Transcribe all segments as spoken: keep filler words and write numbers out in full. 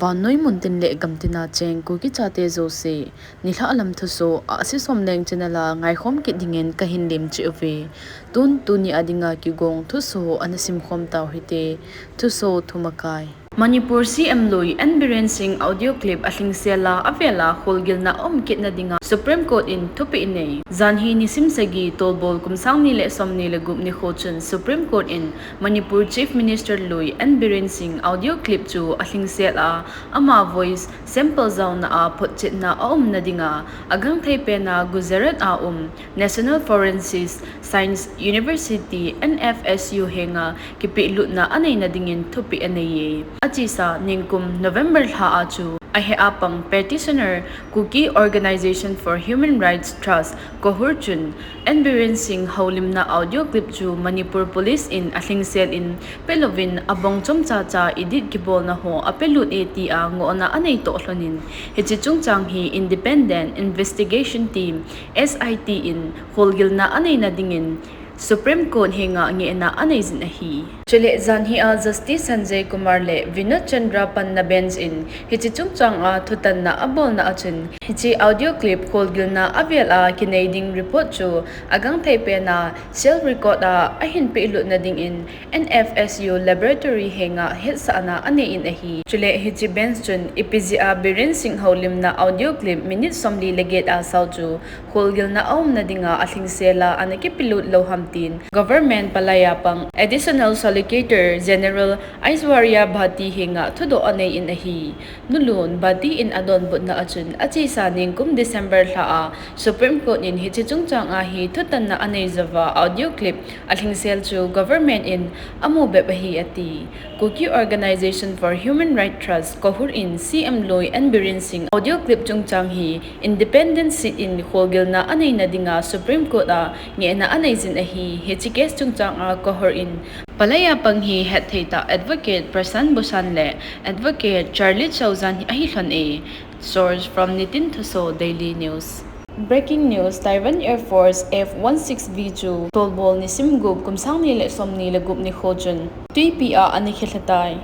Vannoi muntin le gamtina cheng Kuki chate jouse, nilhah lam thusoh, Ahsi Somleng channel a ngaikhom kit dingin kahin lemcheh uve. Tun tuni a dinga kigong thusoh ana simkhom tau hite. Thusoh thumakai. Manipur C M lui N Biren Singh audio clip alhingsel a avel a kholgilna aum kitna dinga Supreme Court in thupeh anei. Janhi nisim sagi, Tolbol, kum sang ni le som ni le gup nikho chun Supreme Court in Manipur Chief Minister lui N Biren Singh audio clip chu alhingsel a, ama voice sample jaona a photchetna aumna dinga, agangthei pen a Gujarat a um National Forensic Science University, N F S U, henga kipehlutna aneina dingin thupeh aneiye. Achesa nikum November lha a chu ahe a pang petitioner Kuki Organization for Human Rights Trust, KOHUR chun N Biren Singh houlimna audio clip chu Manipur Police in alhingsel in pelouvin abong chomcha cha edit kibolna ho apelut e tia ngohna anei toh lhonin, hiche chungchang hi Independent Investigation Team, S I T, in kholgilna aneina dingin Supreme Court henga ngehna anei jin ahi. Chule janhi a Justice Sanjay Kumar le Vinod Chandra panna bench in hiche chungchang a thutanna abolna a chun, hiche audio clip kholgilna avel a kinei ding report chu agangthei pen a cell record a ahin pehlutna dingin N F S U laboratory henga hetsahna anei in ahi. Chule hiche bench chun ipi jeh a Biren Singh houlimna audio clip minute somli le get a sao chu kholgilna aumna dinga alhingsel a ana kipelut lou ham tin government palai a pang Additional Solicitor General Aishwarya Bhati henga thudoh anei in ahi. Nulun Bhati in adonbutna a chun achesa nikum December lha a Supreme Court in hiche chungchang a hi thutanna anei jouva audio clip alhingsel chu government in amu bep ahi ati. Kuki Organization for Human Rights Trust, KOHUR, in C M lui N Biren Singh audio clip chungchang hi independent sit in kholgilna aneina dinga Supreme Court a ngehna anei jin ahi. Hiche case chungchang a KOHUR in palai a pang hi hetthei tah Advocate Prashant Bhushan le Advocate Charlie Chowjan ahi lhon e. Source from Nitin Thusoh Daily News. Breaking news, Taiwan Air Force F one six V chu Tolbol nisim gup kum sang ni le som ni le gup nikho chun twipi a ana khilha tai.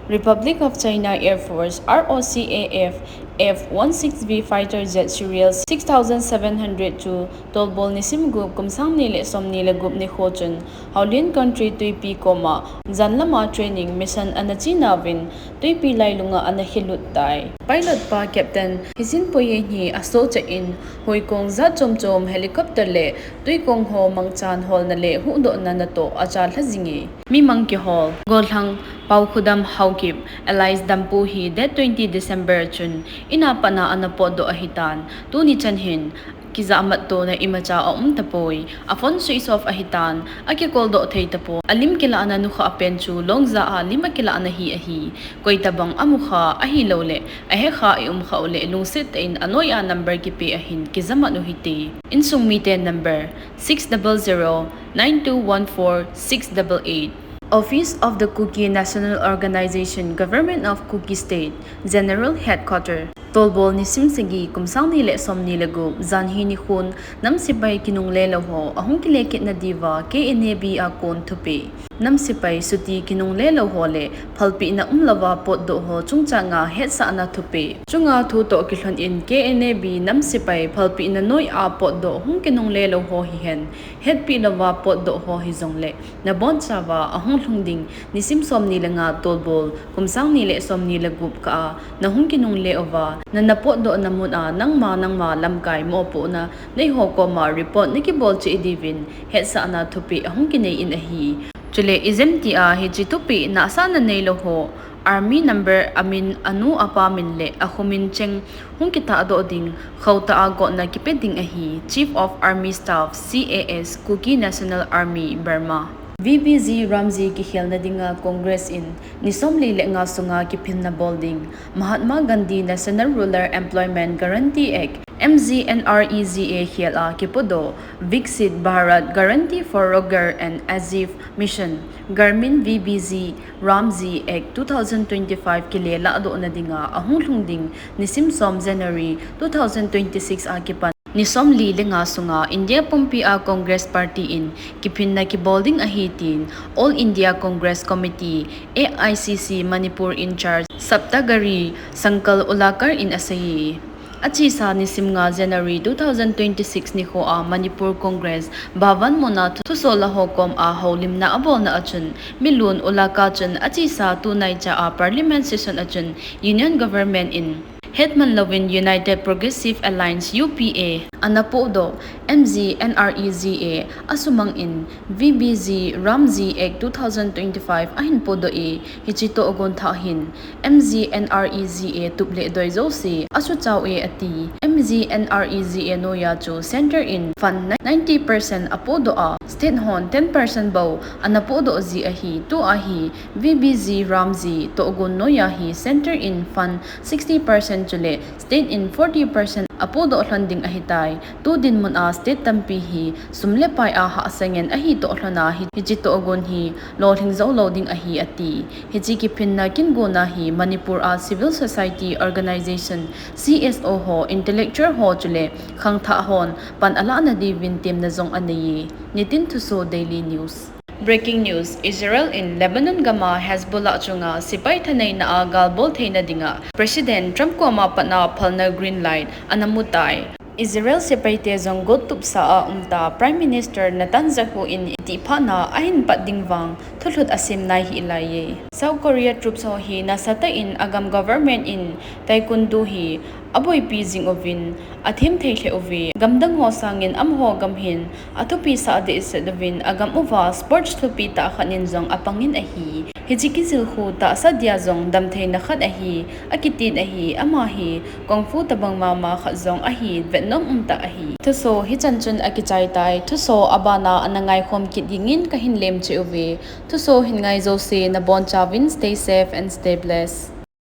Republic of China Air Force, R O C A F, F one six V fighter jet serial six thousand seven hundred chu Tolbol nisim gup kum sang ni le som ni le gup nikho chun Howlin Country twipi koma janlama training mission ana chinauvin twipi lailunga ana khilut tai. Pilot pa Captain Hisin Poye hi asohcha in hoikong jat chom chom helicopter le twikong ho mangchan holna le huhdohna natoh achalha jinge. Mimang kihol, Golhang Paokhudam Haokip alias Dampu hi date twenty December chun ina patna ana potdoh ahitan, tuni chan hin kijahmat tona imacha aum tapoi. A phone switch off ahitan, akikoldoh thei tapon. Alim kilahna nukhah pen chu Longja a lim akilahna hi ahi. Koitabang amukha ahilouleh ahekha iumkhah uleh lungset tah in anoiya number kipe ahin kijahmat uhite. Insung mite number six double zero nine two one four six double eight. Office of the Kuki National Organization, Government of Kuki State, General Headquarter. Tolbol nisim sagi kum sang ni le som ni le gup, janhi nikhon, nam sepai kinungle lou ho ahung kile kitna diuva K N A B a kon thupeh. Nam sepai chuti kinungle lou ho le phalpehna umlouva potdoh ho chungchanga hetsahna thupeh. Chunga thu toh kilhon in K N A B nam sepai phalpehna noiya potdoh hung kinungle lou ho hihen, hetpeh louva potdoh ho hijongleh nabonchauva ahung lhung ding nisim som ni le nga Tolbol kum sang ni le som ni le gup kah a nahung kinungle uva, nana potdohna mun a nangma nangma lamkai mopohna nei ho koma report nakibol cheh diuvin hetsahna thupeh ahung kinei in ahi. Chule ijemtia hiche thupeh nahsahna neilou ho, army number, amin, anu apa min le akhomin cheng hung kitahdoh ding, khotah a gotna kipe ding ahi, Chief of Army Staff, C A S, Kuki National Army, Burma. V B G Ramji kikhelna dinga Congress in ni somli le nga sunga kiphinna bol ding, Mahatma Gandhi National Rural Employment Guarantee Act, M G N R E G A khel a kipodoh, Viksit Bharat Guarantee for Rozgar and Ajeev Mission, Gramin V B G Ramji Act two thousand twenty-five kile lahdohna dinga ahung lhung ding nisim som January two thousand twenty-six a kipan. ni somli le nga sunga India pumpi a Congress Party in kiphinna kibol ding ahi tin All India Congress Committee, A I C C, Manipur in charge Saptagiri Shankar Ulakar in asei. Achesa nisim nga January two thousand twenty-six nikho a Manipur Congress Bhavan muna thusoh la ho kom a houlimna abolna achun Milun Ulakar chun achesa tunaicha a Parliament session achun Union Government in hetman louvin United Progressive Alliance, U P A, ana podoh M G N R E G A asumang in V B G Ram G Act two thousand twenty-five ahin podoh e, hiche tohgon thah hin M G N R E G A tup le doi jouse asuchao e ati. M G N R E G A noiya chu Centre in fund ninety percent apodoh a, State hon ten percent bou ana podoh ji ahi. Tua hi V B G Ram G tohgon noiya hi Centre in fund sixty percent chule State in forty percent apodoh lhon ding ahitai. Tu dinmun a state tampi hi sum le pai a hahsa ngen ahi toh lhon a hi, hiche tohgon hi lolhing jou lou ding ahi ati. Hiche kiphinna kingona hi Manipur a civil society organization, C S O ho, intellectual ho chule khangthah hon pan alahna diuvin temna jong anei e. Nitin Thusoh Daily News. Breaking news, Israel in Lebanon gam a Hezbollah chunga sepai thaneina a gal bol theina dinga President Trump koma pat a phalna green light ana mutai. Israel sepaite jong got tupsa a umta Prime Minister Netanyahu in itihphatna ahin pat ding vang thulhut asem nai hih laiye. South Korea troops ho hi nasatah in agam government in taekwondo hi aboipi jing uvin, athem thei lheh uve. Gamdang ho sangin amaho gam hin athupi sah dehset uvin, agam uva sports thupi tah khat in jong apangin ahi. Hiche kijil khu tahsa dia jong damtheina khat ahi, akitin ahi. Ama hi kung fu tobang mama khat jong ahi, vetnom umtah ahi. Thusoh hichan chun akichai tai. Thusoh abana ana ngaikhom kit dingin kahin lemcheh uve. Thusoh hin ngai jouse nabonchauvin stay safe and stay blessed.